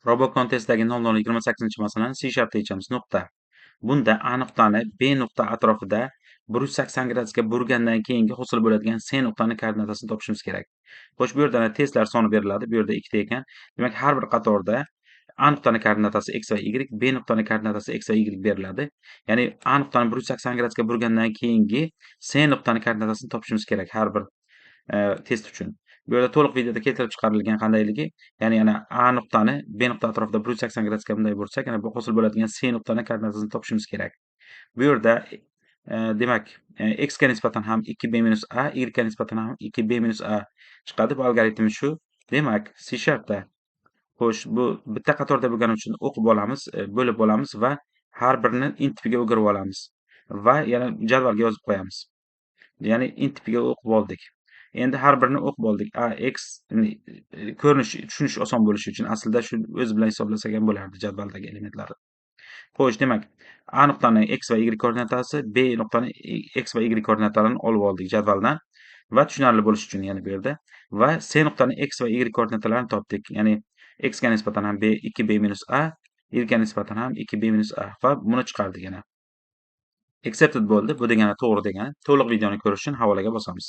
Robocon testidagi 0028-masalani C#da yechamiz. Nuqta. Bunda A nuqtani B nuqta atrofida 180 gradusga burgandan keyingi hosil bo'ladigan C nuqtani koordinatasini topishimiz kerak. Xo'sh, bu yerda testlar soni beriladi. Bu yerda ikkita ekan. Demak, har bir qatorda A nuqtani koordinatasi x va y, B nuqtani koordinatasi x va y beriladi. Ya'ni A nuqtani 180 gradusga burgandan keyingi C nuqtani koordinatasini topishimiz kerak har bir test uchun. Bu yerda to'liq videoda keltirib chiqarilgan qandayligi, ya'ni ana A nuqtani B nuqta atrofida 180 gradusga bunday bursak, ana bu hosil bo'ladigan C nuqtani koordinatasini topishimiz kerak. Bu yerda demak, x ga nisbatan ham 2b minus a, y ga nisbatan ham 2b minus a chiqadi. Bu algoritm shu. Demak, C sharpda, xo'sh, bu bitta qatorda bo'lgani uchun o'qib olamiz, bo'lib olamiz va har birini int tipiga o'girib olamiz va yana jadvalga yozib qo'yamiz. Ya'ni int tipiga o'qib oldik. Endi har birini o'qib oldik. A, x ko'rinish, tushunish oson bo'lishi uchun aslida shu o'zi bilan hisoblasak ham bo'lardi jadvaldagi elementlarni. Xo'sh, demak, A nuqtani x va y koordinatasi, B nuqtani x va y koordinatalarini olib oldik jadvaldan va tushunarli bo'lishi uchun yana bu yerda va C nuqtani x va y koordinatalarini topdik. Ya'ni x ga nisbatan ham b 2b minus a, y ga nisbatan ham 2b minus a va buni chiqardik yana. Accepted bo'ldi. Bu degani to'g'ri degani. To'liq videoni ko'rish uchun havolaga bosamiz.